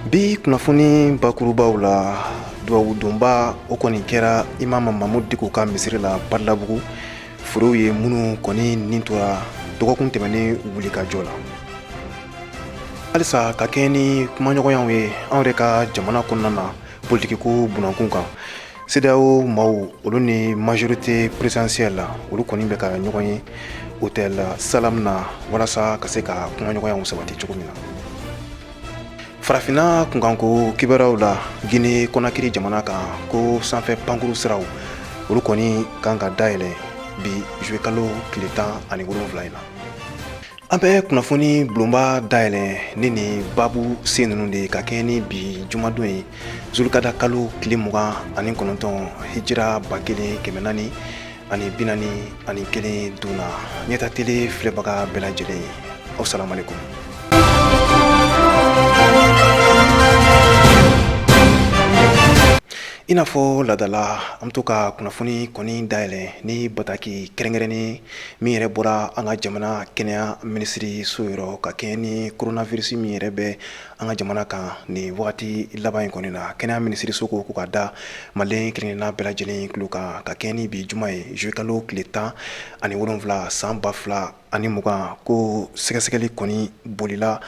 Bi kunnafoni bakurubaw la, dubabu donba o kɔni kɛra Imam Mamudu Diko ka misiri la Badalabugu, furew ye minnu kɔni nin tora dɔgɔkun tɛmɛnen wulikajɔ la. Halisa ka kɛɲɛ ni kumaɲɔgɔnyaw ye anw yɛrɛ ka jamana kɔnɔna na politikiko bunankun kan, CEDEAO maaw olu ni majorité présidentielle la, olu kɔni bɛ ka ɲɔgɔn ye hôtel Salam na walasa ka se ka kumaɲɔgɔnyaw sabati cogo min na. Farafinna kunkanko kibaruyaw la, Guinée Conakry jamana kan, ko sanfɛ pankuru siraw olu kɔni kan ka dayɛlɛ bi juillet kalo tile 17 in na. An bɛ kunnafoni bulonba dayɛlɛ ni nin babu sen ninnu de ye ka kɛɲɛ ni bi jumadon ye, zulukada kalo tile 29, hijira 1441 don na. Ɲɛta Tele filɛbaga bɛɛ lajɛlen, aw salamalekun. I n'a fɔ ladala, an bɛ to ka kunnafoni kɔni dayɛlɛ ni bataki kɛrɛnkɛrɛnnen min yɛrɛ bɔra an ka jamana kɛnɛya minisiri so yɔrɔ ka kɛɲɛ ni coronavirus min yɛrɛ bɛ an ka jamana kan nin wagati laban in kɔni na. Kɛnɛya minisiri so ko ka da maliden kelenkelenna bɛɛ lajɛlen tulo kan ka kɛɲɛ ni bi juma ye, juillet kalo tile 17 san 2020, ko sɛgɛsɛgɛli kɔni bolila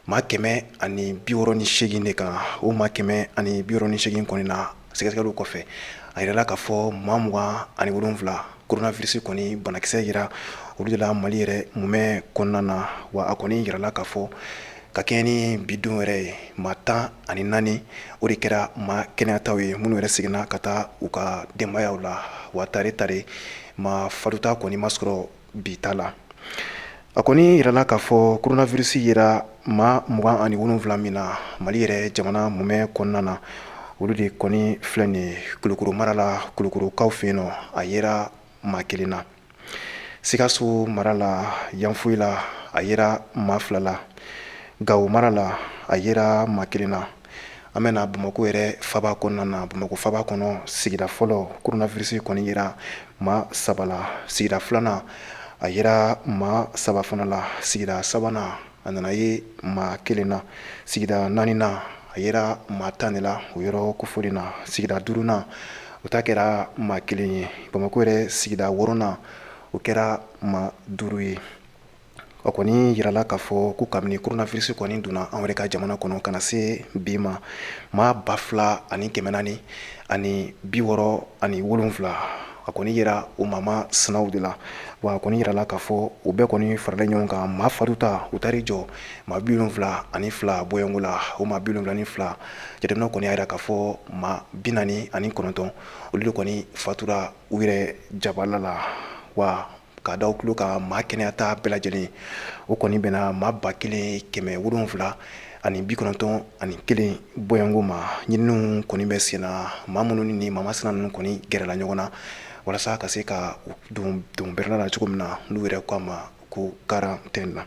maa 168 de kan. O maa 168 kɔni na, sɛgɛsɛgɛliw kɔfɛ, a yirala k'a fɔ maa 27 coronavirus kɔni banakisɛ yira olu de la Mali yɛrɛ mumɛ kɔnɔna na. Wa a kɔni yirala k'a fɔ ka kɛɲɛ ni bi don yɛrɛ ye, maa 14 o de kɛra maa kɛnɛyataw ye minnu yɛrɛ seginna ka taa u ka denbayaw la. Wa tare tare maa fatuta kɔni ma sɔrɔ bi ta la. A kɔni yirala k'a fɔ coronavirus yera maa 27 min na Mali yɛrɛ jamana mumɛ kɔnɔna na, olu de kɔni filɛ nin ye. Kulukoro mara la, Kulukorokaw fɛ yen nɔ, a yera maa kelen na. Sikaso mara la, Yanfolila, a yera maa fila la. Gawo mara la, a yera maa kelen na. An bɛna Bamakɔ yɛrɛ faba kɔnɔna na. Bamakɔ faba kɔnɔ, sigida fɔlɔ, coronavirus kɔni yera maa saba la. Sigida filanan, a yera maa saba fana la. Sigida sabanan, a nana ye maa kelen na. Sigida naaninan, a yera maa 10 de la o yɔrɔ kofɔlen na. Sigida duurunan, o ta kɛra maa kelen ye. Bamakɔ yɛrɛ sigida wɔɔrɔnan, o kɛra maa duuru ye. A kɔni yirala k'a fɔ ko kabini coronavirus kɔni donna an yɛrɛ ka jamana kɔnɔ ka na se bi ma, maa 2467, a kɔni yera o maa masinaw de la. Wa a kɔni yirala k'a fɔ o bɛɛ kɔni faralen ɲɔgɔn kan, maa fatuta u taar'i jɔ maa 72 bɔɲɔgɔnko la. O maa 72, jateminɛw kɔni y'a yira k'a fɔ maa 49 olu de kɔni fatura u yɛrɛ jabala la. Wa k'a da tulo kan, maa kɛnɛyata bɛɛ lajɛlen o kɔni bɛnna maa 1791 bɔɲɔgɔnko ma. Ɲininiw kɔni bɛ sen na, maa minnu ni maa masina ninnu kɔni gɛrɛla ɲɔgɔn na, walasa ka se ka don don bɛrɛ la cogo min na, n'u yɛrɛ ko a ma ko quarantaine na.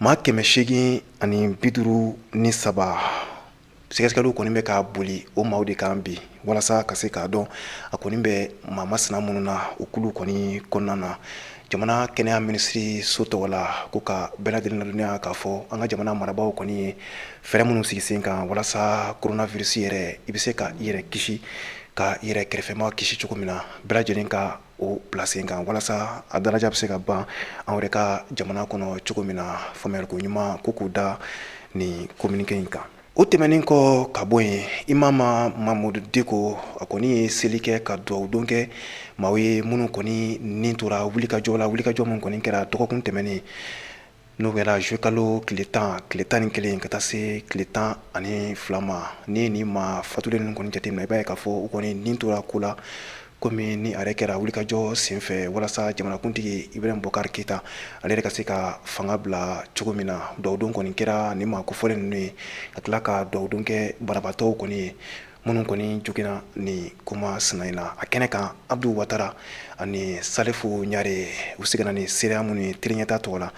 Maa 853, sɛgɛsɛgɛliw kɔni bɛ ka boli o maaw de kan bi walasa ka se k'a dɔn a kɔni bɛ maa masina minnu na o kulu kɔni kɔnɔna na. Jamana kɛnɛya minisiri so tɔgɔ la, ko ka bɛɛ lajɛlen ladɔnniya k'a fɔ an ka jamana marabaaw kɔni ye fɛɛrɛ minnu sigi sen kan walasa coronavirus yɛrɛ, i bɛ se ka i yɛrɛ kisi ka i yɛrɛ kɛrɛfɛmaa kisi cogo min na, bɛɛ lajɛlen ka o bila sen kan walasa a daraja bɛ se ka ban an yɛrɛ ka jamana kɔnɔ cogo min na. Faamuyaliko ɲuman ko k'u da nin communiqué in kan. O tɛmɛnen kɔ ka bɔ yen, Imam Mamudu Diko, a kɔni ye seli kɛ ka dugawu don kɛ maaw ye minnu kɔni nin tora wulikajɔ la, wulikajɔ min kɔni kɛra dɔgɔkun tɛmɛnen, n'o kɛra juillet kalo tile 10, tile 11 ka taa se tile 12 ma. Ni nin maa fatulen ninnu kɔni jateminɛ, i b'a ye k'a fɔ u kɔni nin tora ko la komi ni a yɛrɛ kɛra wulikajɔ senfɛ walasa jamanakuntigi Ibrahim Boubacar Keita ale yɛrɛ ka se ka fanga bila cogo min na. Dugawudon kɔni kɛra nin maa kofɔlen ninnu ye, ka tila ka dugawudon kɛ banabaatɔw kɔni ye minnu kɔni joginna nin ko masina in na. A kɛnɛ kan, Abdu Watara ani Salifu Ɲare, u seginna ni seereya minnu ye Tele Ɲɛta tɔgɔ la,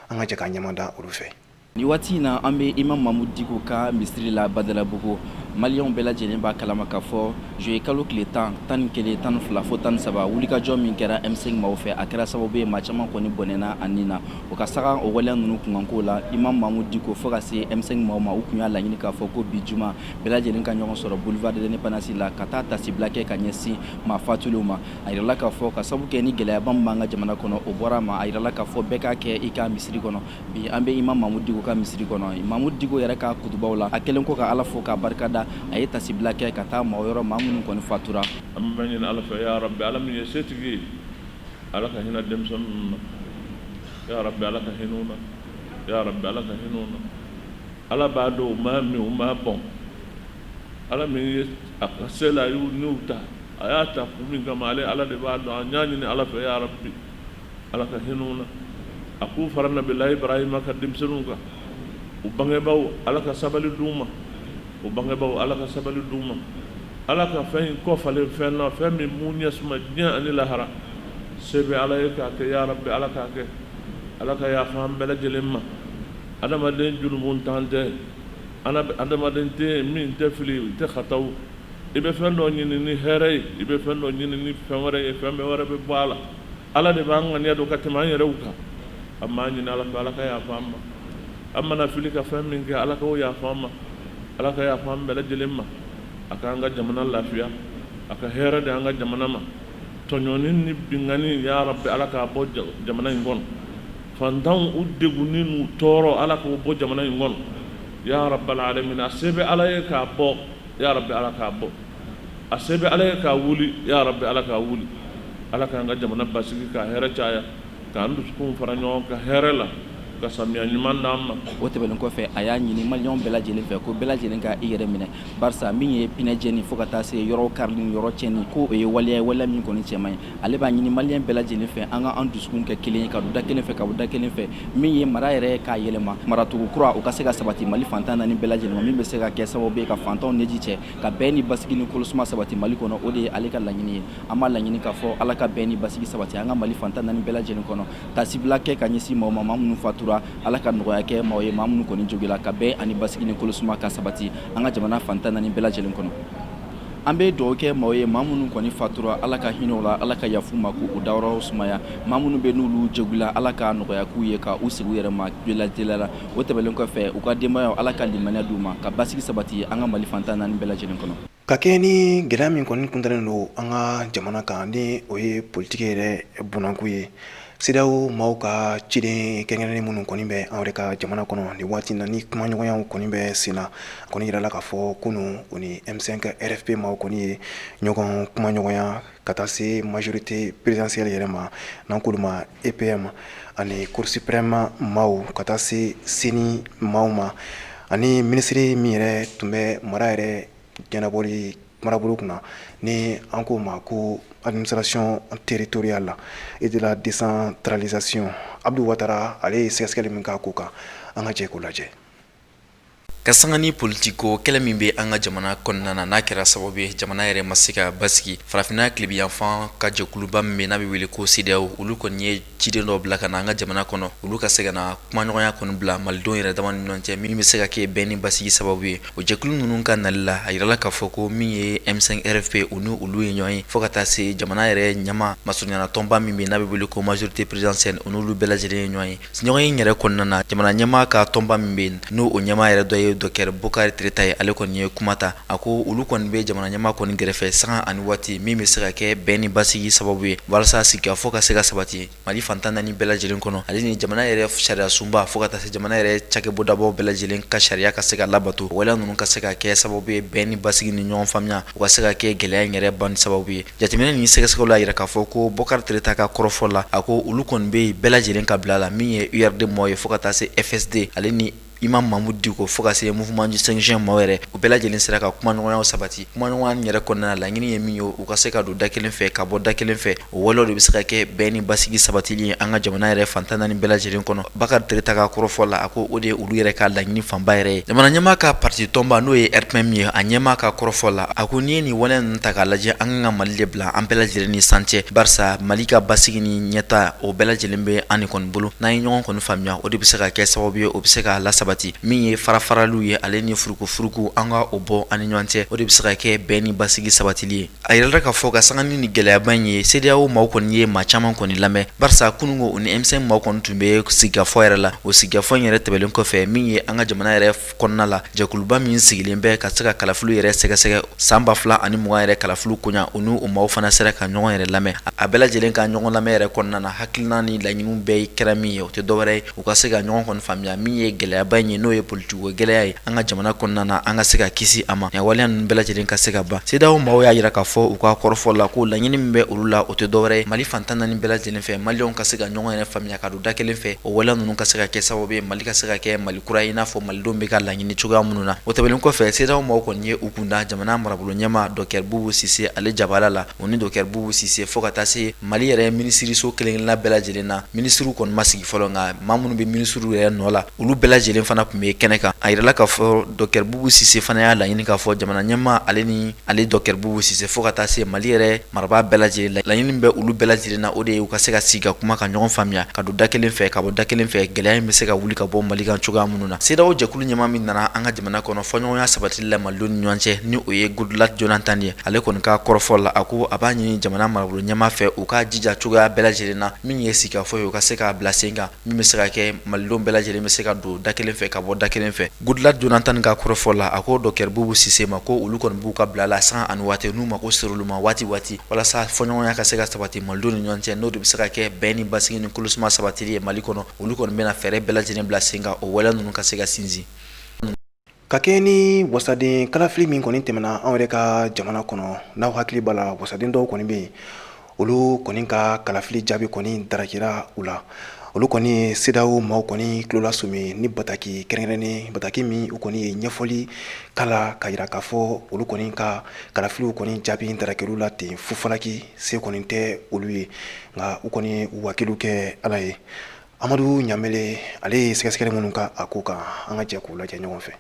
an ka jɛ k'a ɲɛmada olu fɛ. Ni waati in na, an bɛ Imam Mamudu Diko ka misiri la Badalabugu. Maliyɛnw bɛɛ lajɛlen b'a kalama k'a fɔ juillet kalo tile 10, 11, 12 fo 13, wulikajɔ min kɛra M5 maaw fɛ, a kɛra sababu ye maa caman kɔni bɔnɛna a nin na. O ka saga o waleya ninnu kunkanko la, Imam Mamudu Diko fo ka se M5 maaw ma, u tun y'a laɲini k'a fɔ ko bi juma, bɛɛ lajɛlen ka ɲɔgɔn sɔrɔ boulevard de l'Indépendance la ka taa tasibila kɛ ka ɲɛsin maa fatulenw ma. A yirala k'a fɔ ka sababu kɛ ni gɛlɛyaba min b'an ka jamana kɔnɔ, o bɔra a ma. A yirala k'a fɔ bɛɛ k'a kɛ i ka misiri kɔnɔ. Bi, an bɛ Imam Mamudu Diko ka misiri kɔnɔ. Mamudu Diko yɛrɛ ka kutubaw la, a kɛlen ko ka Ala fo k'a barikada, a ye tasibila kɛ ka taa maaw yɔrɔ, maa minnu kɔni fatura. An b'a ɲini Ala fɛ, ya rabi, Ala min ye setigi ye, Ala ka hinɛ denmisɛnnin ninnu na, ya rabi, Ala ka hinɛ u na, ya rabi, Ala ka hinɛ u na. Ala b'a dɔn u m'a min, u m'a bɔn. Ala min ye a ka se la, a y'u niw ta, a y'a ta kun min kama, ale Ala de b'a dɔn. An y'a ɲini Ala fɛ, ya rabi, Ala ka hinɛ u na, a k'u fara nabila Ibrahima ka denmisɛnninw kan. U bangebaaw, Ala ka sabali d'u ma. U bangebaaw, Ala ka sabali d'u ma. Ala ka fɛn in kɔ falen fɛn na, fɛn min b'u ɲɛ suma diɲɛ ani lahara. Se bɛ Ala ye k'a kɛ, ya rabi, Ala k'a kɛ. Ala ka yafa an bɛɛ lajɛlen ma. Adamaden jurumuntan tɛ, adamaden tɛ min tɛ fili, tɛ khataw. I bɛ fɛn dɔ ɲini ni hɛrɛ ye, i bɛ fɛn dɔ ɲini ni fɛn wɛrɛ ye, fɛn bɛɛ wɛrɛ bɛ bɔ a la. Ala de b'an ŋaniya dɔn ka tɛmɛ an yɛrɛw kan. An b'a ɲini Ala fɛ, Ala ka yafa an ma. An mana fili ka fɛn min kɛ, Ala k'o yafa an ma. Ala ka yafa an bɛɛ lajɛlen ma. A k'an ka jamana lafiya, a ka hɛrɛ di an ka jamana ma. Tɔɲɔni ni binkanni, ya rabi, Ala k'a bɔ jamana in kɔnɔ. Fantanw u degunni n'u tɔɔrɔ, Ala k'o bɔ jamana in kɔnɔ, ya rabal alamin. A se bɛ Ala ye k'a bɔ, ya rabi, Ala k'a bɔ. A se bɛ Ala ye k'a wuli, ya rabi, Ala k'a wuli. Ala k'an ka jamana basigi, k'a hɛrɛ caya, k'an dusukun fara ɲɔgɔn kan hɛrɛ la, ka samiya ɲuman d'an ma. O tɛmɛnen kɔfɛ, a y'a ɲini maliyɛnw bɛɛ lajɛlen fɛ ko bɛɛ lajɛlen ka i yɛrɛ minɛ, barisa min ye pinɛ jɛni fo ka taa se yɔrɔ karili ni yɔrɔ tiɲɛni, ko o ye waleya ye, waleya min kɔni cɛ man ɲi. Ale b'a ɲini maliyɛn bɛɛ lajɛlen fɛ, an ka an dusukun kɛ kelen ye, ka don da kelen fɛ, ka bɔ da kelen fɛ. Min ye mara yɛrɛ k'a yɛlɛma, maracogo kura, o ka se ka sabati Mali fan 14 bɛɛ lajɛlen ma, min bɛ se ka kɛ sababu ye ka fantanw ɲɛji cɛ, ka bɛn ni basigi ni kolosuma sabati Mali kɔnɔ. O de ye ale ka laɲini ye. An b'a laɲini k'a fɔ Ala ka bɛn ni basigi sabati an ka Mali fan 14 bɛɛ lajɛlen kɔnɔ. Tasibila kɛ ka ɲɛsin maaw ma, maa minnu fatura, Ala ka nɔgɔya kɛ maaw ye, maa minnu kɔni jogila, ka bɛn ani basigi ni kolosuma ka sabati an ka jamana fan 14 bɛɛ lajɛlen kɔnɔ. An bɛ dugawu kɛ maaw ye, maa minnu kɔni fatura, Ala ka hinɛ u la, Ala ka yafa u ma, k'u dayɔrɔ sumaya. Maa minnu bɛ n'olu jogila, Ala ka nɔgɔya k'u ye, ka u segin u yɛrɛ ma teliya la. O tɛmɛnen kɔfɛ, u ka denbayaw, Ala ka limaniya d'u ma, ka basigi sabati an ka Mali fan 14 bɛɛ lajɛlen kɔnɔ. Ka kɛɲɛ ni gɛlɛya min kɔni kuntalen don an ka jamana kan, ni o ye politiki yɛrɛ bunakun ye, CEDEAO maaw ka ciden kɛrɛnkɛrɛnnen minnu kɔni bɛ an yɛrɛ ka jamana kɔnɔ nin waati na, ni kumaɲɔgɔnyaw kɔni bɛ sen na, a kɔni yirala k'a fɔ kunun u ni M5 RFP maaw kɔni ye ɲɔgɔn kumaɲɔgɔnya ka taa se majorité présidentielle yɛrɛ ma, n'an k'olu ma EPM, ani Cour suprême maaw, ka taa se CENI maaw ma, ani minisiri min yɛrɛ tun bɛ mara yɛrɛ ɲɛnabɔli marabolo kunna, ni an k'o ma ko administration territoriale et de la décentralisation, Abdu Watara. Ale ye sɛgɛsɛgɛli min k'a ko kan, an ka jɛ k'o lajɛ. Ka sanga ni politiko kɛlɛ min bɛ an ka jamana kɔnɔna na, n'a kɛra sababu ye jamana yɛrɛ ma se ka basigi, farafinna tilebiyanfan ka jɛkuluba min bɛ n'a bɛ wele ko CEDEAO, olu kɔni ye ciden dɔ bila ka na an ka jamana kɔnɔ, olu ka se ka na kumaɲɔgɔnya kɔni bila malidenw yɛrɛ dama ni ɲɔgɔn cɛ, min bɛ se ka kɛ bɛn ni basigi sababu ye. O jɛkulu ninnu ka nali la, a yirala k'a fɔ ko min ye M5 RFP, u ni olu ye ɲɔgɔn ye, fo ka taa se jamana yɛrɛ ɲɛmaa masurunyana tɔnba min bɛ n'a bɛ wele ko majorité présidentielle, u n'olu bɛɛ lajɛlen ye ɲɔgɔn ye. Ɲɔgɔn ye yɛrɛ kɔnɔna na, jamana ɲɛmaa ka tɔnba min bɛ yen, n'o o ɲɛmaa yɛrɛ dɔ ye docteur Bokari Tereta ye, ale kɔni ye kuma ta. A ko olu kɔni bɛ jamana ɲɛmaa kɔni gɛrɛfɛ sanga ani waati, min bɛ se ka kɛ bɛn ni basigi sababu ye walasa sigikafɔ ka se ka sabati Mali fan 14 bɛɛ lajɛlen kɔnɔ, ale ni jamana yɛrɛ sariya sunba, fo ka taa se jamana yɛrɛ cakɛbondabaw bɛɛ lajɛlen ka sariya ka se ka labato. Waleya ninnu ka se ka kɛ sababu ye bɛn ni basigi ni ɲɔgɔn faamuya, u ka se ka kɛ gɛlɛya in yɛrɛ ban sababu ye. Jateminɛ ni sɛgɛsɛgɛw y'a jira k'a fɔ ko Bokari Tereta ka kɔrɔfɔ la, a ko olu kɔni bɛ yen bɛɛ lajɛlen ka bila la, min ye URD mɔgɔw ye, fo ka taa se FSD, ale ni Imam Mahmoud Dicko, fo ka se mouvement du 5 juin maaw yɛrɛ, u bɛɛ lajɛlen sera ka kumaɲɔgɔnyaw sabati. Kumaɲɔgɔnya yɛrɛ kɔnɔna la, laɲini ye min ye, u ka se ka don da kelen fɛ, ka bɔ da kelen fɛ. O waleyaw de bɛ se ka kɛ bɛn ni basigi sabatili ye an ka jamana yɛrɛ fan 14 bɛɛ lajɛlen kɔnɔ. Bakari Tereta ka kɔrɔfɔ la, a ko o de ye olu yɛrɛ ka laɲini fanba yɛrɛ ye. Jamana ɲɛmaa ka parti tɔnba, n'o ye RPM ye, a ɲɛmaa ka kɔrɔfɔ la, a ko n'i ye nin waleya ninnu ta k'a lajɛ, an kan ka Mali de bila an bɛɛ lajɛlen ni san cɛ, barisa Mali ka basigi ni ɲɛtaa, o bɛɛ lajɛlen bɛ an de kɔni bolo. N'an ye ɲɔgɔn kɔni faamuya, o de bɛ se ka kɛ sababu ye o bɛ se ka lasabati. sabati. Min ye farafaraliw ye, ale ni furukufuruku, an ka o bɔ an ni ɲɔgɔn cɛ, o de bɛ se ka kɛ bɛn ni basigi sabatili ye. A yirala k'a fɔ ka sanga ni gɛlɛyaba in ye, CEDEAO maaw kɔni ye maa caman kɔni lamɛn, barisa kununko u ni M5 maaw kɔni tun bɛ sigikafɔ yɛrɛ la. O sigikafɔ in yɛrɛ tɛmɛnen kɔfɛ, min ye an ka jamana yɛrɛ kɔnɔna la jɛkuluba min sigilen bɛ ka se ka kalafiliw yɛrɛ sɛgɛsɛgɛ, san 2020 yɛrɛ kalafiliw koɲa, u n'u maaw fana sera ka ɲɔgɔn yɛrɛ lamɛn. A bɛɛ lajɛlen ka ɲɔgɔn lamɛn yɛrɛ kɔnɔna na, hakilina ni laɲiniw bɛɛ kɛra min ye, o tɛ dɔwɛrɛ ye u ka se ka ɲɔgɔn kɔni faamuya. Min ye gɛlɛyaba in ye, n'o ye politiko gɛlɛya ye an ka jamana kɔnɔna na, an ka se ka kisi a ma, nin waleya ninnu bɛɛ lajɛlen ka se ka ban. CEDEAO maaw y'a jira k'a fɔ u ka kɔrɔfɔ la ko laɲini min bɛ olu la, o tɛ dɔwɛrɛ ye Mali fan 14 bɛɛ lajɛlen fɛ, maliyɛnw ka se ka ɲɔgɔn yɛrɛ faamuya ka don da kelen fɛ, o waleya ninnu ka se ka kɛ sababu ye Mali ka se ka kɛ Mali kura ye, i n'a fɔ malidenw bɛ ka laɲini cogoya minnu na. O tɛmɛnen kɔfɛ, CEDEAO maaw kɔni ye u kunda jamana marabolo ɲɛmaa Docteur Bubu Sise ale jabala la. U ni Docteur Bubu Sise fo ka taa se Mali yɛrɛ minisiriso kelenkelenna bɛɛ lajɛlen na, minisiriw kɔni ma sigi fɔlɔ, nka maa minnu bɛ minisiriw yɛrɛ nɔ la, olu bɛɛ lajɛlen fana tun bɛ kɛnɛ kan. A yirala k'a fɔ Docteur Bubu Sise fana y'a laɲini k'a fɔ jamana ɲɛmaa ale ni ale Docteur Bubu Sise fo ka taa se Mali yɛrɛ marabaa bɛɛ lajɛlen la, laɲini bɛ olu bɛɛ lajɛlen na, o de ye u ka se ka sigi ka kuma, ka ɲɔgɔn faamuya, ka don da kelen fɛ, ka bɔ da kelen fɛ, gɛlɛya in bɛ se ka wuli ka bɔ Mali kan cogoya minnu na. CEDEAO jɛkulu ɲɛmaa min nana an ka jamana kɔnɔ fɔɲɔgɔnya sabatili la malidenw ni ɲɔgɔn cɛ, ni o ye Goodluck Jonathan ye, ale kɔni ka kɔrɔfɔ la, a ko a b'a ɲini jamana marabolo ɲɛmaa fɛ, u ka jija cogoya bɛɛ lajɛlen na, min ye sigikafɔ ye, u ka se k'a bila sen kan, min bɛ se ka kɛ malidenw bɛɛ lajɛlen bɛ se ka don da kelen fɛ, ka bɔ da kelen fɛ. Goodluck Jonathan ka kɔrɔfɔ la, a ko Docteur Bubu Sise ma ko olu kɔni b'u ka bila la sanga ani waati, n'u mako sera olu ma waati waati, walasa fɔɲɔgɔnya ka se ka sabati malidenw ni ɲɔgɔn cɛ, n'o de bɛ se ka kɛ bɛn ni basigi ni kolosuma sabatili ye Mali kɔnɔ. Olu kɔni bɛna fɛɛrɛ bɛɛ lajɛlen bila sen kan, o waleya ninnu ka se ka sinsin. Ka kɛɲɛ ni wasaden kalafili min kɔni tɛmɛna anw yɛrɛ ka jamana kɔnɔ, n'aw hakili b'a la, wasaden dɔw kɔni bɛ yen, olu kɔni ka kalafili jaabi kɔni darakira u la. Olu kɔni ye CEDEAO maaw kɔni tulo lasɔmi ni bataki kɛrɛnkɛrɛnnen, bataki min u kɔni ye ɲɛfɔli k'a la, ka jira k'a fɔ olu kɔni ka kalafiliw kɔni jaabi darakir'u la ten fufalaki, se kɔni tɛ olu ye, nka u kɔni ye u wakilu kɛ Ala ye. Amadu Ɲamele, ale ye sɛgɛsɛgɛli minnu kɛ a ko kan, an ka jɛ k'u lajɛ ɲɔgɔn fɛ.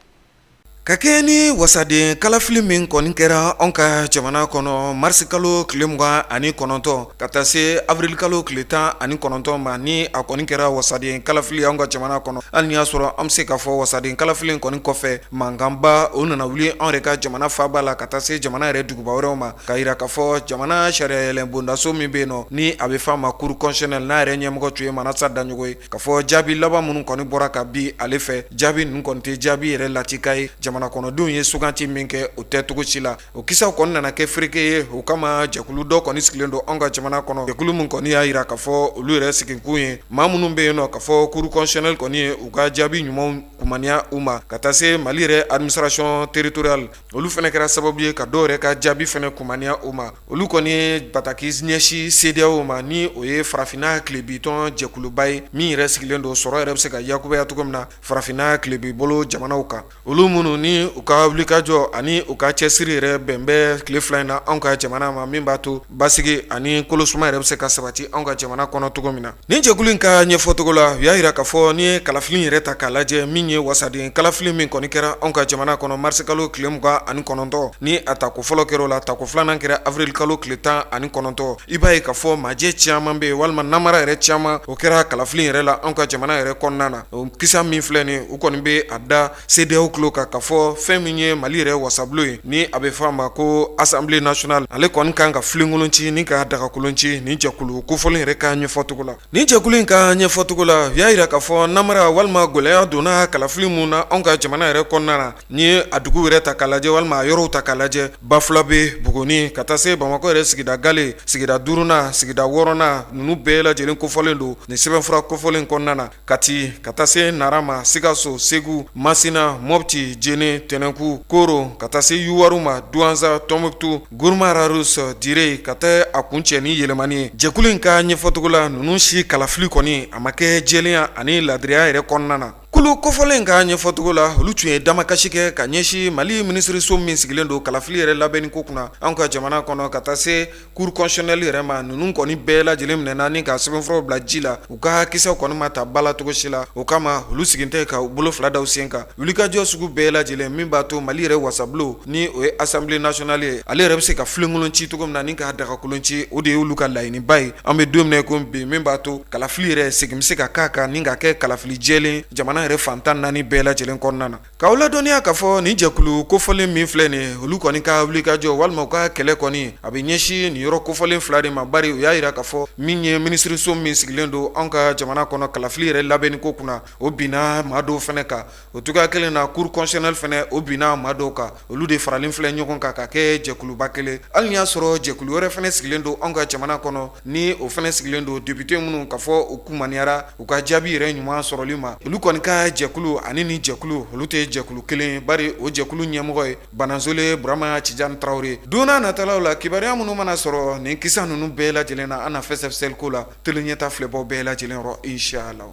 Ka kɛɲɛ ni wasaden kalafili min kɔni kɛra anw ka jamana kɔnɔ marisi kalo tile 29 ka taa se avril kalo tile 19 ma, ni a kɔni kɛra wasaden kalafili anw ka jamana kɔnɔ, hali n'i y'a sɔrɔ an bɛ se k'a fɔ wasaden kalafili kɔni kɔfɛ, mankanba o nana wuli anw yɛrɛ ka jamana faaba la ka taa se jamana yɛrɛ duguba wɛrɛw ma, K'a jira k'a fɔ jamana sariya yɛlɛn bondaso min bɛ yen nɔ, ni a bɛ f'a ma cour constitutionnelle, n'a yɛrɛ ɲɛmɔgɔ tun ye Manasa Daɲɔgɔ ye, k'a fɔ jaabi laban minnu kɔni bɔra ka bin ale fɛ, jaabi ninnu kɔni tɛ jaabi yɛrɛ latika ye. Jamana kɔnɔdenw ye suganti min kɛ, o tɛ cogo si la. O kisaw kɔni nana kɛ fereke ye. O kama jɛkulu dɔ kɔni sigilen don anw ka jamana kɔnɔ, jɛkulu min kɔni y'a jira k'a fɔ olu yɛrɛ sigikun ye maa minnu bɛ yen nɔ, k'a fɔ cour constitutionnelle kɔni ye u ka jaabi ɲumanw kumaniya u ma, ka taa se Mali yɛrɛ administration territoriale, olu fana kɛra sababu ye ka dɔw yɛrɛ ka jaabi fana kumaniya u ma. Olu kɔni ye bataki ɲɛsin CEDEAO ma, ni o ye farafinna tilebintɔn jɛkuluba ye min yɛrɛ sigilen don sɔrɔ yɛrɛ bɛ se ka yakubaya cogo min na farafinna tilebin bolo jamanaw kan. Olu minnu ni u ka wulikajɔ ani u ka cɛsiri yɛrɛ bɛn bɛ tile fila in na anw ka jamana ma, min b'a to basigi ani kolosuma yɛrɛ bɛ se ka sabati anw ka jamana kɔnɔ cogo min na. Nin jɛkulu in ka ɲɛfɔcogo la, u y'a jira k'a fɔ n'i ye kalafili yɛrɛ ta k'a lajɛ, min ye wasaden kalafili min kɔni kɛra anw ka jamana kɔnɔ marisi kalo tile 29, ni a tako fɔlɔ kɛra o la, tako filanan kɛra avril kalo tile 19, i b'a ye k'a fɔ majɛ caman bɛ yen walima namara yɛrɛ caman o kɛra kalafili yɛrɛ la anw ka jamana yɛrɛ kɔnɔna na. O kisa min filɛ nin, u kɔni bɛ a da CEDEAO tulo kan k'a fɔ fɛn min ye Mali yɛrɛ wasabulon ye, ni a bɛ fɔ a ma ko Assemblée nationale, ale kɔni kan ka filenkolon ci ni ka dagakolon ci nin jɛkulu kofɔlen yɛrɛ ka ɲɛfɔcogo la. Nin jɛkulu in ka ɲɛfɔcogo la, u y'a jira k'a fɔ namara walima gɛlɛya donna kalafili min na anw ka jamana yɛrɛ kɔnɔna na, n'i ye a dugu yɛrɛ ta k'a lajɛ walima a yɔrɔw ta k'a lajɛ, Bafulabe, Buguni, ka taa se Bamakɔ yɛrɛ sigida Gale, sigida duurunan, sigida wɔɔrɔnan, ninnu bɛɛ lajɛlen kofɔlen don nin sɛbɛnfura kofɔlen kɔnɔna na. Kati ka taa se Nara ma, Sikaso, Segu, Masina, Mɔpti, Jene, Tɛnɛnku, Koro, ka taa se Yuwaru ma, Duwanza, Tɔnbukutu, Guruma Rarus, Dire, ka taa a kuncɛ ni Yɛlɛmani ye. Jɛkulu in ka ɲɛfɔcogo la, ninnu si kalafili kɔni a ma kɛ jɛlenya ani laadiriya yɛrɛ kɔnɔna na. Kulu kofɔlen in ka ɲɛfɔcogo la, olu tun ye damakasi kɛ ka ɲɛsin Mali minisiriso min sigilen don kalafili yɛrɛ labɛnni ko kunna anw ka jamana kɔnɔ, ka taa se Cour constitutionnelle yɛrɛ ma. Ninnu kɔni bɛɛ lajɛlen minɛna ni ka sɛbɛnfuraw bila ji la, u ka kisaw kɔni ma ta ba la cogo si la. O kama olu sigin tɛ ka u bolo fila da u sen kan, wulikajɔ sugu bɛɛ lajɛlen min b'a to Mali yɛrɛ wasabulon, ni o ye Assemblée nationale ye, ale yɛrɛ bɛ se ka filenkolon ci cogo min na ni ka dagakolon ci, o de ye olu ka laɲiniba ye an bɛ don min na i ko bi, min b'a to kalafili yɛrɛ segin bɛ se ka k'a kan ni ka kɛ kalafili jɛlen jamana jamana yɛrɛ fan 14 bɛɛ lajɛlen kɔnɔna na. K'aw ladɔnniya k'a fɔ nin jɛkulu kofɔlen min filɛ nin ye, olu kɔni ka wulikajɔ walima u ka kɛlɛ kɔni a bɛ ɲɛsin nin yɔrɔ kofɔlen fila de ma, bari u y'a jira k'a fɔ min ye minisiriso min sigilen don anw ka jamana kɔnɔ kalafili yɛrɛ labɛnni ko kunna, o binna maa dɔw fana kan. O cogoya kelen na, cour constitutionnelle fana, o binna maa dɔw kan. Olu de faralen filɛ ɲɔgɔn kan ka kɛ jɛkuluba kelen, hali n'i y'a sɔrɔ jɛkulu wɛrɛ fana sigilen don anw ka jamana kɔnɔ, ni o fana sigilen don député minnu ka fɔ u kumaniyara u ka jaabi yɛrɛ ɲuman sɔrɔli ma, olu kɔni ka jɛkulu ani ni jɛkulu olu tɛ jɛkulu kelen, bari o jɛkulu ɲɛmɔgɔ ye Banazole Burama Tijani Tarawele. Don n'a natalaw la, kibaruya minnu mana sɔrɔ nin kisa ninnu bɛɛ lajɛlen na, an na fɛsɛfɛsɛli ko la télé ɲɛta filɛbaw bɛɛ lajɛlen rɔ, inshallah.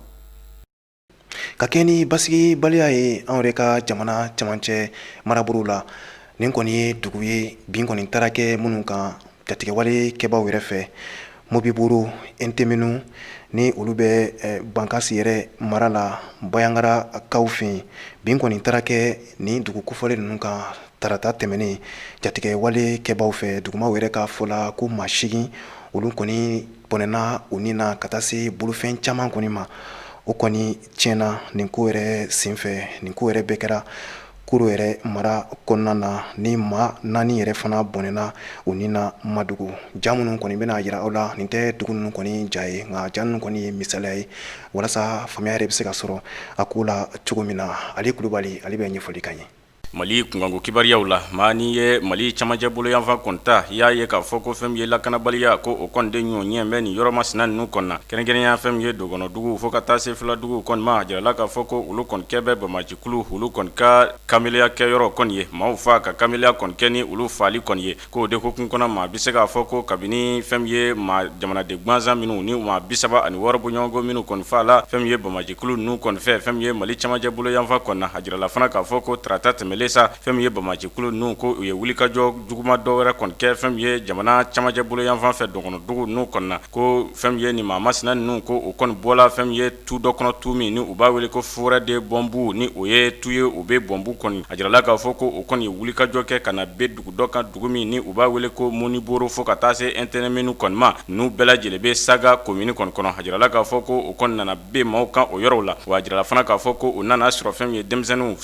Ka kɛ ni basigibaliya ye anw yɛrɛ ka jamana cɛmancɛ marabolo la, nin kɔni ye dugu ye bin kɔni taara kɛ minnu kan jatigɛwale kɛbaaw yɛrɛ fɛ, Mobiboro, Ɛnteminu, ni olu bɛ Bankasi yɛrɛ mara la, Bayangarakaw fɛ yen. Bin kɔni taara kɛ nin dugu kofɔlen ninnu kan tarata tɛmɛnen jatigɛwale kɛbaaw fɛ. Dugumaaw yɛrɛ ka fɔ la ko maa 8 olu kɔni bɔnɛna u ni na, ka taa se bolofɛn caman kɔni ma, o kɔni tiɲɛna nin ko yɛrɛ senfɛ. Nin ko yɛrɛ bɛɛ kɛra Koro yɛrɛ mara kɔnɔna na, ni maa 4 yɛrɛ fana bɔnɛna u ni na Madugu. Ja minnu kɔni bɛna jira aw la, nin tɛ dugu ninnu kɔni ja ye, nka ja ninnu kɔni ye misaliya ye walasa faamuya yɛrɛ bɛ se ka sɔrɔ a ko la cogo min na. Ali Kulubali, ale bɛ ɲɛfɔli k'an ye. Mali kunkanko kibaruyaw la, maa n'i ye Mali camancɛ boloyanfan kɔni ta, i y'a ye k'a fɔ ko fɛn min ye lakanabaliya ko o kɔni de ɲɔ ɲɛ bɛ nin yɔrɔ masina ninnu kɔni na, kɛrɛnkɛrɛnya fɛn min ye dɔgɔnɔdugu fo ka taa se filadugu kɔni ma. A jirala k'a fɔ ko olu kɔni kɛ bɛ banbaancikulu olu kɔni ka kamelenya kɛyɔrɔ kɔni ye, maaw fa ka kamelenya kɔni kɛ ni olu faali kɔni ye. K'o de hukumu kɔnɔ, maa bɛ se k'a fɔ ko kabini fɛn min ye maa jamanaden gansan minnu ni maa 36 bɔɲɔgɔnko minnu kɔni fa la fɛn min ye banbaancikulu ninnu kɔni fɛ fɛn min ye Mali camancɛ boloyanfan kɔni na. A jirala fana k'a fɔ ko tarata tɛmɛlen sa, fɛn min ye banbaancikulu ninnu ko u ye wulikajɔ juguman dɔ wɛrɛ kɔni kɛ fɛn min ye jamana camancɛ boloyanfan fɛ dɔgɔnɔdugu ninnu kɔni na, ko fɛn min ye nin maa masina ninnu ko o kɔni bɔla fɛn min ye tu dɔ kɔnɔ, tu min ni u b'a wele ko forêt de Bɔnbu, ni o ye tu ye u bɛ bɔnbu kɔni. A jirala k'a fɔ ko o kɔni ye wulikajɔ kɛ ka na bin dugu dɔ kan, dugu min ni u b'a wele ko Moniboro fo ka taa se Ɛntɛnɛmɛnu kɔni ma, ninnu bɛɛ lajɛlen bɛ Saga komini kɔni kɔnɔ. A jirala k'a fɔ ko o kɔni nana bin maaw kan o yɔrɔw la, wa a jirala fana k'a fɔ ko u nana sɔrɔ fɛn min ye denmisɛnninw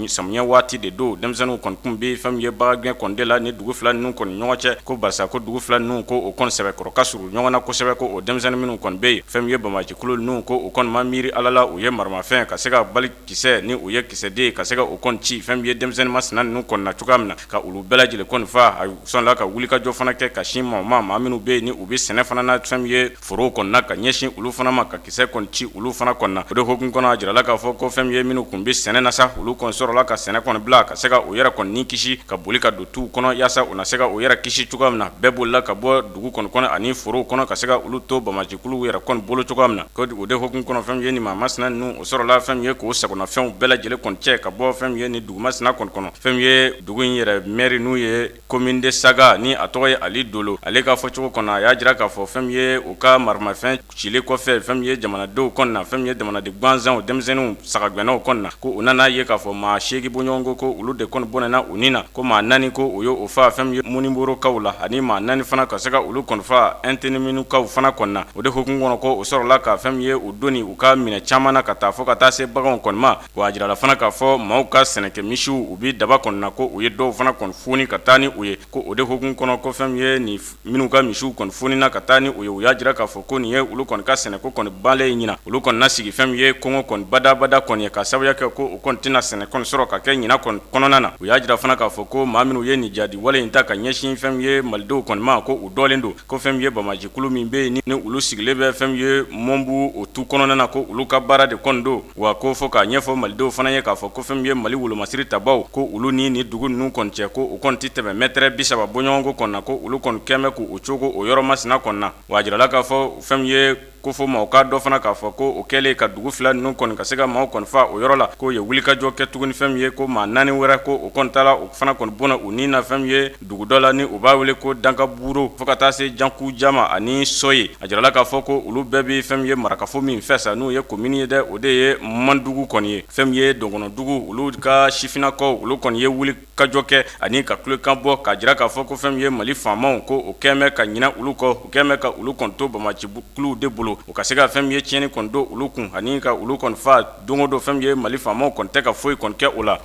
samiyɛ waati de don, denmisɛnninw kɔni tun bɛ fɛn min ye bagangɛn kɔni de la ni dugu fila ninnu kɔni ɲɔgɔn cɛ, ko barisa ko dugu fila ninnu ko o kɔni sɛbɛkɔrɔ ka surun ɲɔgɔn na kosɛbɛ, ko o denmisɛnnin minnu kɔni bɛ yen, fɛn min ye banbaancikulu ninnu ko u kɔni ma miiri Ala la, u ye maramafɛn ka se ka bali kisɛ ni u ye kisɛden ka se ka o kɔni ci fɛn min ye denmisɛnnin masina ninnu kɔni na cogoya min na, ka olu bɛɛ lajɛlen kɔni fa. A sɔnna ka wulikajɔ fana kɛ ka sin maaw ma, maa minnu bɛ yen ni u bɛ sɛnɛ fana na fɛn min ye forow kɔni na, ka ɲɛsin olu fana ma, ka kisɛ kɔni ci olu fana kɔni na. O de hukumu kɔnɔ, a jirala k'a fɔ ko fɛn min ye minnu tun bɛ sɛnɛ na sa, olu kɔni sɔrɔla ka sɛnɛ kɔni bila ka se ka u yɛrɛ kɔni ni kisi, ka boli ka don tuw kɔnɔ yaasa u na se ka u yɛrɛ kisi cogoya min na. Bɛɛ bolila ka bɔ dugu kɔni kɔnɔ ani forow kɔnɔ ka se ka olu to banbaancikuluw yɛrɛ kɔni bolo cogoya min na. Ko o de hukumu kɔnɔ, fɛn min ye nin maa masina ninnu, o sɔrɔla fɛn min ye k'o sagonafɛnw bɛɛ lajɛlen kɔni cɛ ka bɔ fɛn min ye nin dugu masina kɔni kɔnɔ. Fɛn min ye dugu in yɛrɛ mɛri n'u ye commune de Saga ni a tɔgɔ ye Ali Dolo, ale ka fɔcogo kɔnɔ, a y'a jira k'a fɔ fɛn min ye u ka maramafɛn cilen kɔfɛ fɛn min ye jamanadenw kɔni na, fɛn min ye jamanaden gansanw, denmisɛnninw, sagagɛnnaw kɔni na, ko u nana ye k'a fɔ maa 8 bɔɲɔgɔnko ko olu de kɔni bɔnɛna u ni na, ko maa 4 ko u ye o faa fɛn min ye Moniborokaw la, ani maa 4 fana ka se ka olu kɔni faa Ɛntɛnɛmɛnukaw fana kɔni na. O de hukumu kɔnɔ, ko o sɔrɔla ka fɛn min ye u doni u ka minɛ caman na ka taa fo ka taa se baganw kɔni ma. Wa a jirala fana k'a fɔ maaw ka sɛnɛkɛ misiw u bɛ daba kɔni na, ko u ye dɔw fana kɔni foni ka taa ni u ye. Ko o de hukumu kɔnɔ, ko fɛn min ye nin minnu ka misiw kɔni fonina ka taa ni u ye, u y'a jira k'a fɔ ko nin ye olu kɔni ka sɛnɛko kɔni banlen ye ɲinan. Olu kɔni na sigi fɛn min ye kɔngɔ kɔni badabada kɔni ye, ka sababuya kɛ ko u kɔni tɛna sɛnɛ kɔni sɔrɔ ka kɛ ɲinan kɔni kɔnɔna na. U y'a jira fana k'a fɔ ko maa minnu ye nin jadi wale in ta ka ɲɛsin fɛn min ye malidenw kɔni ma, ko u dɔlen don, ko fɛn min ye banbaancikulu min bɛ yen ni olu sigilen bɛ fɛn min ye Mɔnbu o tu kɔnɔna na, ko olu ka baara de kɔni don. Wa ko fo k'a ɲɛfɔ malidenw fana ye k'a fɔ ko fɛn min ye Mali wolomasiri tabaw, ko olu ni nin dugu ninnu kɔni cɛ, ko u kɔni tɛ tɛmɛ mɛtɛrɛ 30 bɔɲɔgɔnko kɔni na, ko olu kɔni kɛn bɛ k'u cogo o yɔrɔ masina kɔni na. Wa a jirala k'a fɔ fɛn min ye ko fo maaw k'a dɔn fana k'a fɔ ko o kɛlen ka dugu fila ninnu kɔni ka se ka maaw kɔni fa o yɔrɔ la, k'o ye wulikajɔ kɛ tuguni fɛn min ye ko maa 4 wɛrɛ ko o kɔni taara o fana kɔni bɔnɛ u ni na fɛn min ye dugu dɔ la ni u b'a wele ko Dankaburo fo ka taa se Jankujama ani Sɔye. A jirala k'a fɔ ko olu bɛɛ bɛ fɛn min ye marakafo min fɛ sa, n'o ye komini ye dɛ, o de ye Mandugu kɔni ye. Fɛn min ye dɔgɔnɔdugu, olu ka sifinnakaw olu kɔni ye wuli Kajɔ kɛ ani ka kulekan bɔ k'a jira k'a fɔ ko fɛn min ye Mali faamaw ko o kɛlen bɛ ka ɲinɛ olu kɔ, u kɛlen bɛ ka olu kɔni to banbaancikuluw de bolo, u ka se ka fɛn min ye tiɲɛni kɔni don olu kun ani ka olu kɔni faa don o don. Fɛn min ye Mali faamaw kɔni tɛ ka foyi kɔni kɛ o la.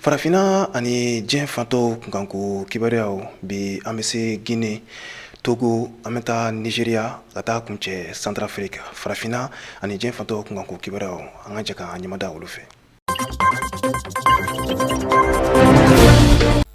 Farafinna ani diɲɛ fan tɔw kunkanko kibaruyaw, bi an bɛ se Guinée, Togo, an bɛ taa Nigeria ka taa kuncɛ Centrafrique. Farafinna ani diɲɛ fan tɔw kunkanko kibaruyaw, an ka jɛ k'an ɲɛmada olu fɛ.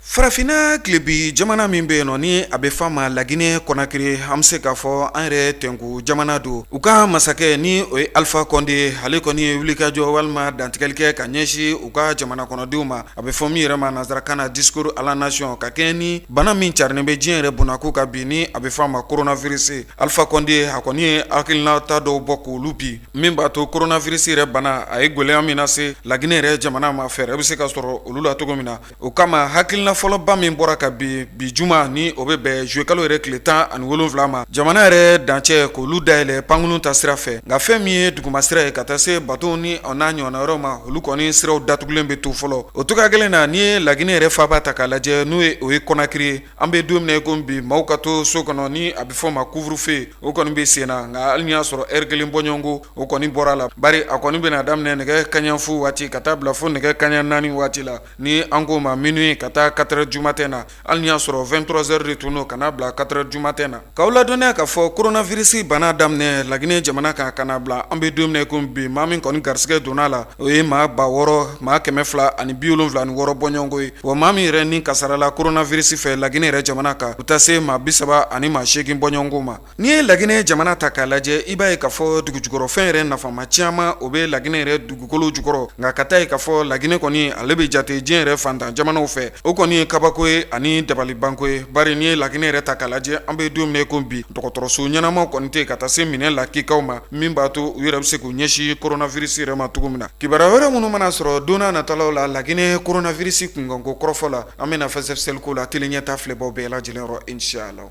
Farafinna tilebin jamana min bɛ yen nɔ ni a bɛ f'a ma Laginɛ Kɔnakiri, an bɛ se k'a fɔ an yɛrɛ tɛnku jamana don. U ka masakɛ ni o ye Alifa Kɔnde ye, ale kɔni ye wulikajɔ walima dantigɛli kɛ ka ɲɛsin u ka jamana kɔnɔdenw ma. A bɛ fɔ min yɛrɛ ma nansarakan na discours à la nation, ka kɛɲɛ ni bana min carinnen bɛ diɲɛ yɛrɛ bunakun kan bi ni a bɛ f'a ma coronavirus. Alifa Kɔnde a kɔni ye hakilinata dɔw bɔ k'olu bin, min b'a to coronavirus yɛrɛ bana a ye gɛlɛya min lase Laginɛ yɛrɛ jamana ma, fɛɛrɛ bɛ se ka sɔrɔ olu la cogo min na. O kama hakilina fɔlɔba min bɔra ka bin bi juma ni o bɛ bɛn juillet kalo yɛrɛ tile 17 ma, jamana yɛrɛ dancɛ k'olu dayɛlɛ pankurun ta sira fɛ. Nka fɛn min ye duguma sira ye ka taa se bateau ni o n'a ɲɔgɔnna yɔrɔ ma, olu kɔni siraw datugulen bɛ to fɔlɔ. O cogoya kelen na, n'i ye Laginɛ yɛrɛ faaba ta k'a lajɛ, n'o ye o ye Kɔnakiri ye, an bɛ don min na i ko bi, maaw ka to so kɔnɔ ni a bɛ fɔ o ma couvre-feu, o kɔni bɛ sen na. Nka hali n'i y'a sɔrɔ heure kelen bɔɲɔgɔnko o kɔni bɔra a la, bari a kɔni bɛna daminɛ nɛgɛ kanɲɛ fu waati ka taa bila fo nɛgɛ kanɲɛ 4 waati la, ni an k'o ma minuit ka taa 4 heures du matin na, hali n'i y'a sɔrɔ 23 heures de tun don ka n'a bila 4 heures du matin na. K'aw ladɔnniya k'a fɔ coronavirus bana daminɛ Laginɛ jamana kan ka n'a bila an bɛ don min na i ko bi, maa min kɔni garisɛgɛ donna a la, o ye maa 6276 bɔɲɔgɔnko ye. Wa maa min yɛrɛ ni kasarala coronavirus fɛ Laginɛ yɛrɛ jamana kan, u taa se maa 30 ani maa 8 bɔɲɔgɔnko ma. N'i ye Laginɛ jamana ta k'a lajɛ, i b'a ye k'a fɔ dugujukɔrɔfɛn yɛrɛ nafama caman o bɛ Laginɛ yɛrɛ dugukolo jukɔrɔ. Nka ka taa ye k'a fɔ Laginɛ kɔni ale bɛ jate diɲɛ yɛrɛ fantan jamanaw fɛ, o kɔni ye kabako ye ani dabalibanko ye. Bari n'i ye Laginɛ yɛrɛ ta k'a lajɛ, an bɛ don min na i ko bi, dɔgɔtɔrɔso ɲɛnamaw kɔni tɛ ka taa se minɛn lakikaw ma min b'a to u yɛrɛ bɛ se k'u ɲɛsin coronavirus yɛrɛ ma cogo min na. Kibaruya wɛrɛ minnu mana sɔrɔ don nataw la Laginɛ coronavirus kunkanko kɔrɔfɔ la, an bɛna fɛsɛfɛsɛli k'o la tele ɲɛta filɛbaw bɛɛ lajɛlen yɔrɔ inchallah.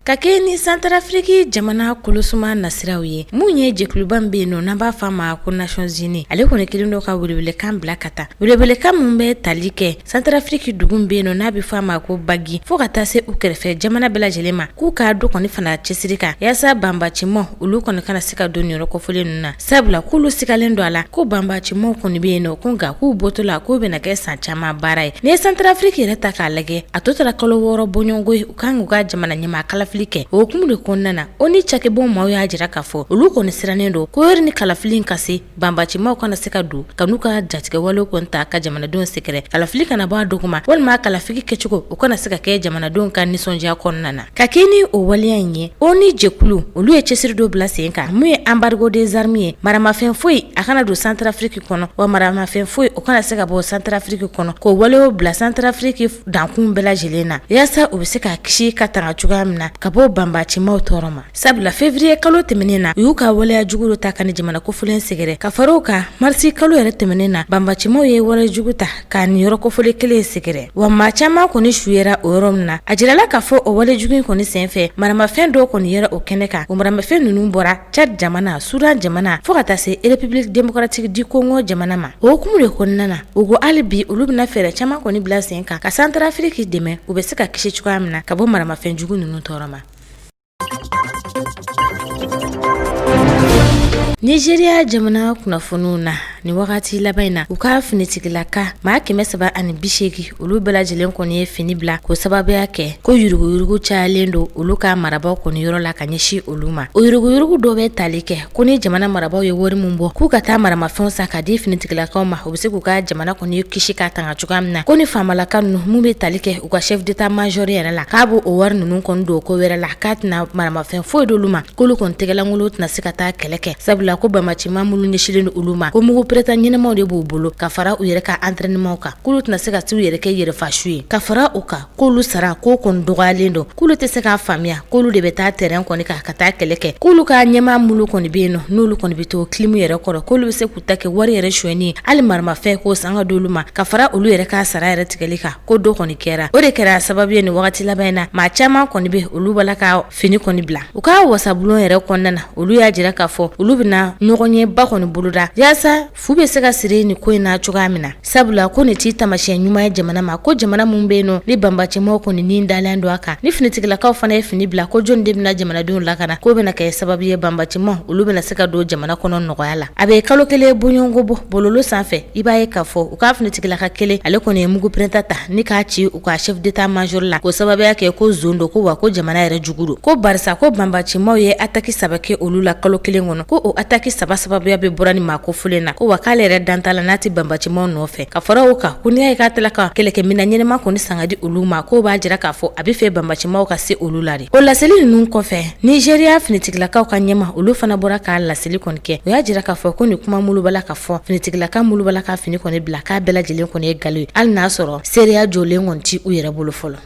Ka kɛ ni Santarafiriki jamana kolosuma nasiraw ye, mun ye jɛkuluba min bɛ yen nɔ n'an b'a fɔ a ma ko Nations Unies, ale kɔni kɛlen don ka welewelekan bila ka taa, welewelekan min bɛ tali kɛ Santarafiriki dugu min bɛ yen nɔ n'a bɛ fɔ a ma ko Bangui, fo ka taa se u kɛrɛfɛ jamana bɛɛ lajɛlen ma, k'u ka dɔ kɔni fana cɛsiri kan yaasa banbacimaw olu kɔni kana se ka don nin yɔrɔ kofɔlen ninnu na, sabula k'olu sigalen don a la ko banbacimaw kɔni bɛ yen nɔ, ko nka k'u bɔtɔ la k'o bɛna kɛ san caman baara ye. N'i ye Santarafiriki yɛrɛ ta k'a lajɛ, a tɔ tora kalo 6 bɔɲɔgɔnko ye u kan k'u ka jamana ɲɛmaa kalafili kɛ. O hukumu de kɔnɔna na, ONU cakɛbon maaw y'a jira k'a fɔ olu kɔni sirannen don ko yɔrɔ ni kalafili in ka se, banbacimaw kana se ka don ka n'u ka jatigɛwale kɔni ta ka jamanadenw sɛgɛrɛ, kalafili kana bɔ a dɔgɔma walima kalafili kɛcogo o kana se ka kɛ jamanadenw ka nisɔndiya kɔnɔna na. Ka kɛ ni o waleya in ye, ONU jɛkulu olu ye cɛsiri dɔ bila sen kan mun ye embargo des armes ye, maramafɛn foyi a kana don Santarafiriki kɔnɔ, wa maramafɛn foyi o kana se ka bɔ Santarafiriki kɔnɔ, k'o waleyaw bila Santarafiriki dankun bɛɛ lajɛlen na yaasa u bɛ se ka kisi ka tanga cogoya min na ka bɔ banbacimaw tɔɔrɔ ma. Sabula février kalo tɛmɛnen na, u y'u ka waleya jugu dɔ ta ka nin jamana kofɔlen sɛgɛrɛ. Ka fara o kan, marisi kalo yɛrɛ tɛmɛnen na, banbacimaw ye wale jugu ta ka nin yɔrɔ kofɔlen kelen sɛgɛrɛ. Wa maa caman kɔni su yera o yɔrɔ min na. A jirala k'a fɔ o wale jugu in kɔni senfɛ, maramafɛn dɔw kɔni yera o kɛnɛ kan. O maramafɛn ninnu bɔra Tchad jamana, Soudan jamana, fo ka taa se République démocratique du Congo jamana ma. O hukumu de kɔnɔna na, u ko hali bi olu bɛna fɛɛrɛ caman kɔni bila sen kan ka Santarafiriki dɛmɛ, u bɛ se ka kisi cogoya min na ka bɔ maramafɛn jugu ninnu tɔɔrɔ ma. Nigeria jamana kunnafoniw na nin wagati laban in na, u ka finitigilaka maa 380 olu bɛɛ lajɛlen kɔni ye fini bila k'o sababuya kɛ ko yuruguyurugu cayalen don olu ka marabaaw kɔni yɔrɔ la ka ɲɛsin olu ma. O yuruguyurugu dɔ bɛ tali kɛ ko ni jamana marabaaw ye wari min bɔ k'u ka taa maramafɛnw san ka di finitigilakaw ma, u bɛ se k'u ka jamana kɔni kisi ka tanga cogoya min na, ko ni faamalaka ninnu mun bɛ tali kɛ u ka chef d'état major yɛrɛ la, k'a b'o wari ninnu kɔni don ko wɛrɛ la, k'a tɛna maramafɛn foyi d'olu ma, k'olu kɔni tɛgɛlankolon tɛna se ka taa kɛlɛ kɛ, sabula ko banbacima minnu ɲɛsinlen don olu ma, ko mugu pɛrɛnta ɲɛnamaw de b'u bolo ka fara u yɛrɛ ka entraînement kan, k'olu tɛna se ka t'u yɛrɛ kɛ yɛrɛfasu ye. Ka fara o kan, k'olu sara k'o kɔni dɔgɔyalen don, k'olu tɛ se k'a faamuya k'olu de bɛ taa terrain kɔni kan ka taa kɛlɛ kɛ, k'olu ka ɲɛmaa minnu kɔni bɛ yen nɔ n'olu kɔni bɛ to clim yɛrɛ kɔrɔ, k'olu bɛ se k'u ta kɛ wari yɛrɛ sonyɛni ye, hali maramafɛn k'o san ka d'olu ma ka fara olu yɛrɛ ka sara yɛrɛ tigɛli kan, ko dɔ kɔni kɛra. O de kɛra sababu ye nin wagati laban in na, maa caman kɔni bɛ olu b'a la ka fini kɔni bila. U ka wasabulon yɛrɛ kɔnɔna na, olu y'a jira k'a fɔ olu bɛna ɲɔgɔnyeba kɔni boloda yaasa Fu bɛ se ka siri nin ko in na cogoya min na, sabula ko nin ti taamasiyɛn ɲuman ye jamana ma, ko jamana min bɛ yen nɔ ni banbaancimaw kɔni ni dalen don a kan, ni finitigilakaw fana ye fini bila, ko jɔni de bɛna jamanadenw lakana, k'o bɛna kɛ sababu ye banbaancimaw olu bɛna se ka don jamana kɔnɔ nɔgɔya la. A bɛ kalo kelen bɔɲɔgɔnko bɔ bɔlɔlɔ sanfɛ, i b'a ye k'a fɔ u ka finitigilaka kelen, ale kɔni ye mugu pɛrɛnta ta ni k'a ci u ka chef d'état major la, k'o sababuya kɛ ko zon don, ko wa ko jamana yɛrɛ jugu don, ko barisa ko banbaancimaw ye ataki saba kɛ olu la kalo kelen kɔnɔ, ko o ataki saba sababuya bɛ bɔra ni maa kofɔlen na, ko wa k'ale yɛrɛ dan t'a la n'a tɛ banbaancimaw nɔfɛ. Ka fara o kan, ko n'i y'a ye k'a tila ka kɛlɛkɛminɛn ɲɛnama kɔni san ka di olu ma, k'o b'a jira k'a fɔ a bɛ fɛ banbaancimaw ka se olu la de. O laseli ninnu kɔfɛ, Nizeriya finitigilakaw ka ɲɛmaa olu fana bɔra k'a laseli kɔni kɛ. O y'a jira k'a fɔ ko nin kuma minnu b'a la ka fɔ, finitigilaka minnu b'a la ka fini kɔni bila, k'a bɛɛ lajɛlen kɔni ye nkalon ye, hali n'a sɔrɔ seereya jɔlen kɔni tɛ u yɛrɛ bolo fɔlɔ.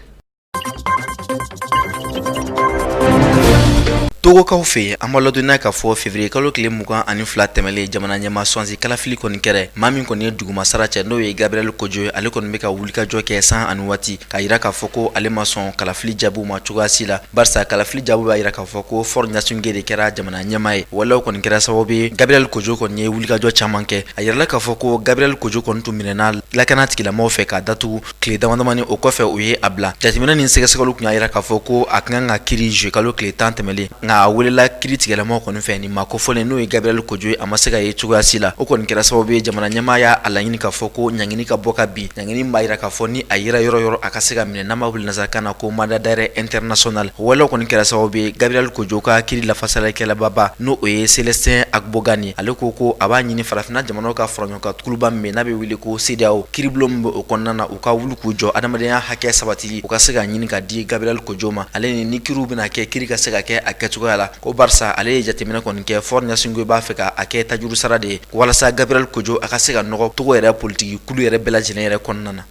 Togokaw fɛ yen, an b'a ladɔnniya k'a fɔ février kalo tile 22 tɛmɛlen, jamana ɲɛmaa sugandi kalafili kɔni kɛra. Maa min kɔni ye dugumasara cɛ, n'o ye Gabriel Kojo ye, ale kɔni bɛ ka wulikajɔ kɛ san ani waati k'a jira k'a fɔ ko ale ma sɔn kalafili jaabiw ma cogoya si la, barisa kalafili jaabiw b'a jira k'a fɔ ko Faure Gnassingbé de kɛra jamana ɲɛmaa ye. Waleyaw kɔni kɛra sababu ye Gabriel Kojo kɔni ye wulikajɔ caman kɛ. A yirala k'a fɔ ko Gabriel Kojo kɔni tun minɛna lakana tigilamɔgɔw fɛ k'a datugu tile damadamani, o kɔfɛ u ye a bila. Jateminɛ ni sɛgɛsɛgɛliw tun y'a jira k'a fɔ ko a ka kan ka kiri juillet kalo tile 10 tɛmɛlen, nka a welela kiri tigɛlamɔgɔw kɔni fɛ. Nin maa kofɔlen, n'o ye Gabriel Kojo ye, a ma se ka ye cogoya si la. O kɔni kɛra sababu ye jamana ɲɛmaa y'a laɲini k'a fɔ ko ɲangini ka bɔ ka bin, ɲangini b'a jira k'a fɔ ni a yera yɔrɔ yɔrɔ a ka se ka minɛ, n'an b'a wele nansarakan na ko mandat d'arrêt international. O waleyaw kɔni kɛra sababu ye Gabriel Kojo ka kiri lafasalikɛlababa, n'o o ye Celestin Agbogan ye, ale ko a b'a ɲini farafinna jamanaw ka fara ɲɔgɔn kan kuluba min n'a bɛ wele ko CEDEAO, kiiribulon min bɛ o kɔnɔna na, u ka wuli k'u jɔ adamadenya hakɛ sabatili, u ka se ka ɲini ka di Gabriel Kojo ma, ale ni kiriw bɛna kɛ, kiri ka se ka kɛ a kɛcogoya la, ko barisa ale ye jateminɛ kɔni kɛ, Faure Gnassingbé b'a fɛ ka a kɛ tajuru sara de ye walasa Gabriel Kojo a ka se ka nɔgɔ Togo yɛrɛ politiki kulu yɛrɛ bɛɛ lajɛlen yɛrɛ kɔnɔna na.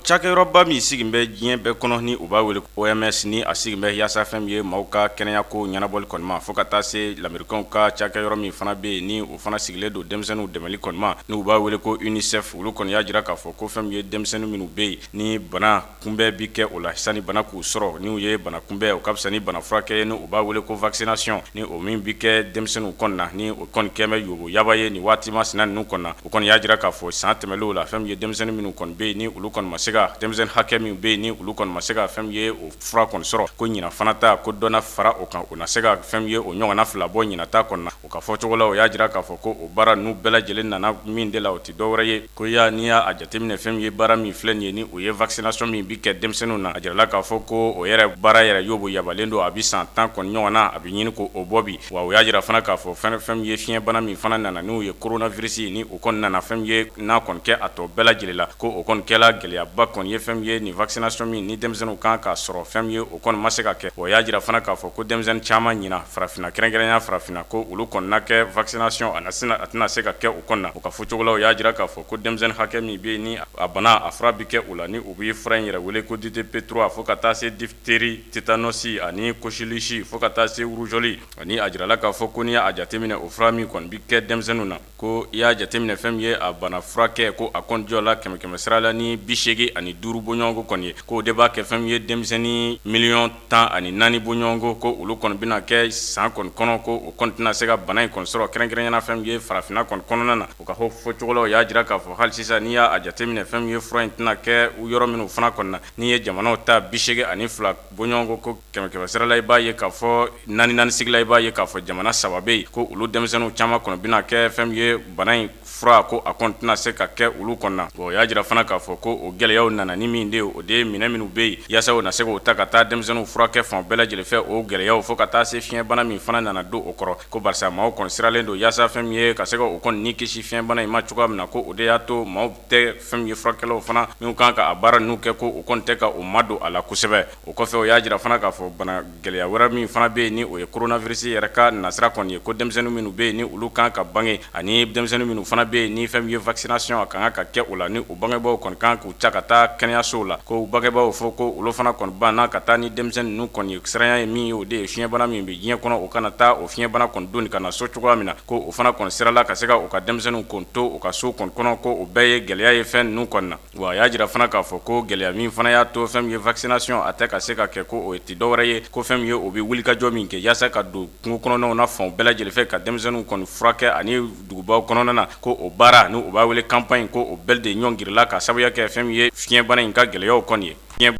Cakɛyɔrɔba min sigin bɛ diɲɛ bɛɛ kɔnɔ ni u b'a wele OMS, ni a sigin bɛ yaasa fɛn min ye maaw ka kɛnɛyako ɲɛnabɔli kɔni ma, fo ka taa se lamerikɛnw ka cakɛyɔrɔ min fana bɛ yen ni o fana sigilen don denmisɛnninw dɛmɛli kɔni ma, ni u b'a wele ko UNICEF, olu kɔni y'a jira k'a fɔ ko fɛn min ye denmisɛnnin minnu bɛ yen ni bana kunbɛn bɛ kɛ o la sani bana k'u sɔrɔ, n'u ye bana kunbɛn o ka fisa ni bana furakɛ ye, ni u b'a wele ko vaccination, ni o min bɛ kɛ denmisɛnninw kɔni na, ni o kɔni kɛlen bɛ yoboyaba ye nin waati masina ninnu kɔni na. U kɔni y'a jira k'a fɔ san tɛmɛnlenw la, fɛn min ye denmisɛnnin minnu kɔni bɛ yen ni olu kɔni ma se ka, denmisɛnnin hakɛ min bɛ yen ni olu kɔni ma se ka fɛn min ye o fura kɔni sɔrɔ, ko ɲinan fana ta ko dɔ na fara o kan, o na se ka fɛn min ye o ɲɔgɔnna fila bɔ ɲinan ta kɔni na. U ka fɔcogo la, o y'a jira k'a fɔ ko o baara ninnu bɛɛ lajɛlen nana min de la, o tɛ dɔwɛrɛ ye ko ya n'i y'a jateminɛ fɛn min ye baara min filɛ nin ye, ni o ye vaccination min bɛ kɛ denmisɛnninw na, a jirala k'a fɔ ko o yɛrɛ baara yɛrɛ yoboyabalen don, a bɛ san 10 kɔni ɲɔgɔn na, a bɛ ɲini ko o bɔ bi. Wa u y'a jira fana k'a fɔ fɛn fɛn min ye fiɲɛbana min fana nana n'o ye coronavirus ni o kɔni nana fɛn min ye n'a kɔni kɛ a tɔ bɛɛ lajɛlen la, ko o kɔni kɛla gɛlɛyaba kɔni ye fɛn min ye nin vaccination min ni denmisɛnninw kan k'a sɔrɔ, fɛn min ye o kɔni ma se ka kɛ. O y'a jira fana k'a fɔ ko denmisɛnnin caman ɲinan farafinna, kɛrɛnkɛrɛnya farafinna, ko olu kɔni na kɛ vaccination a tɛna se ka kɛ u kɔni na. U ka fɔcogo la, o y'a jira k'a fɔ ko denmisɛnnin hakɛ min bɛ yen ni a bana a fura bɛ kɛ u la, ni u bɛ fura in yɛrɛ wele ko DTP3, fo ka taa se diphtérie, tétanos ani coqueluche, fo ka taa se rougeole, ani a jirala k'a fɔ ko n'i y'a jateminɛ o fura min kɔni bɛ kɛ denmisɛnninw na, ko i y'a jateminɛ fɛn min ye a bana furakɛ, ko a kɔni jɔla kɛmɛ kɛmɛ sira la ni 85 bɔɲɔgɔnko kɔni ye, k'o de b'a kɛ fɛn min ye denmisɛnnin miliyɔn 14 bɔɲɔgɔnko, ko olu kɔni bɛna kɛ san kɔni kɔnɔ, ko o kɔni tɛna se ka bana in kɔni sɔrɔ, kɛrɛnkɛrɛnyana fɛn min ye farafinna kɔni kɔnɔna na. U ka fɔcogo la, o y'a jira k'a fɔ hali sisan n'i y'a jateminɛ fɛn min ye fura in tɛna kɛ yɔrɔ minnu fana kɔni na, n'i ye jamanaw ta 82 bɔɲɔgɔnko, ko kɛmɛ kɛmɛ sira la i b'a ye k'a fɔ naani naani sigi la, i b'a ye k'a fɔ jamana saba bɛ yen ko olu denmisɛnninw caman kɔni bɛna kɛ fɛn min ye bana in fura ko a kɔni tɛna se ka kɛ olu kɔni na. Bon, o y'a jira fana k'a fɔ ko o gɛlɛyaw nana ni min de ye, o de ye minɛn minnu bɛ yen yaasa o na se k'o ta ka taa denmisɛnninw furakɛ fan bɛɛ lajɛlen fɛ, o gɛlɛyaw, fo ka taa se fiɲɛbana min fana nana don o kɔrɔ, ko barisa maaw kɔni siralen don yaasa fɛn min ye ka se ka o kɔni ni kisi fiɲɛbana in ma cogoya min na, ko o de y'a to maaw tɛ fɛn min ye furakɛlaw fana minnu kan ka a baara ninnu kɛ, ko o kɔni tɛ ka o madon a la kosɛbɛ. O kɔfɛ, o y'a jira fana k'a fɔ bana gɛlɛya wɛrɛ min fana bɛ yen ni o ye coronavirus yɛrɛ ka nasira kɔni ye, ko denmisɛnnin minnu bɛ yen ni olu kan ka bange ani denmisɛnnin minnu fana fana bɛ yen ni fɛn min ye vaccination a ka kan ka kɛ o la, ni u bangebaaw kɔni kan k'u ta ka taa kɛnɛyasow la, ko bangebaaw fɔ ko olu fana kɔni banna ka taa ni denmisɛnnin ninnu kɔni ye. Siranya ye min ye, o de ye fiɲɛbana min bɛ diɲɛ kɔnɔ, o kana taa o fiɲɛbana kɔni don ka na so cogoya min na, ko o fana kɔni sirala ka se ka u ka denmisɛnninw kɔni to u ka so kɔni kɔnɔ, ko o bɛɛ ye gɛlɛya ye fɛn ninnu kɔni na. Wa a y'a jira fana k'a fɔ ko gɛlɛya min fana y'a to fɛn min ye vaccination a tɛ ka se ka kɛ, ko o tɛ dɔwɛrɛ ye, ko fɛn min ye o bɛ wulikajɔ min kɛ yaasa ka don kungo kɔnɔnaw na fan bɛɛ lajɛlen fɛ ka denmisɛnninw kɔni furakɛ ani dugubaw kɔnɔna na, ko o baara ni u b'a wele campagne, ko o bɛɛ de ɲɔngirila ka sababuya kɛ fɛn min ye fiɲɛbana in ka gɛlɛyaw kɔni ye.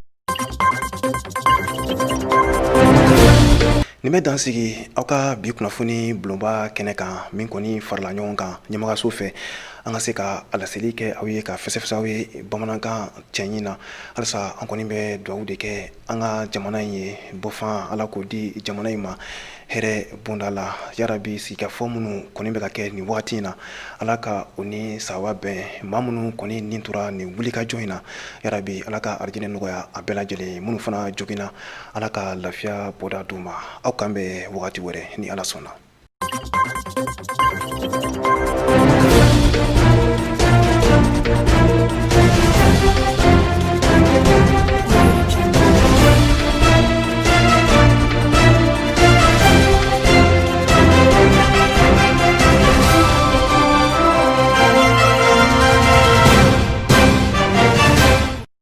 Nin bɛ dan sigi aw ka bi kunnafoni bulonba kɛnɛ kan min kɔni farala ɲɔgɔn kan ɲɛmɔgɔso fɛ an ka se ka a laseli kɛ aw ye ka fɛsɛfɛsɛ aw ye bamanankan cɛɲi na. Halisa an kɔni bɛ dugawu de kɛ an ka jamana in ye, bɔfan Ala k'o di jamana in ma hɛrɛ bonda la yarabi. Sigikafɔ minnu kɔni bɛ ka kɛ nin waati in na, Ala ka o ni sawaba bɛn. Maa minnu kɔni ni tora nin wulikajɔ in na, yarabi Ala ka arijinɛ nɔgɔya a bɛɛ lajɛlen. Minnu fana joginna, Ala ka lafiya bɔda d'u ma. Aw k'an bɛn wagati wɛrɛ ni Ala sɔnna.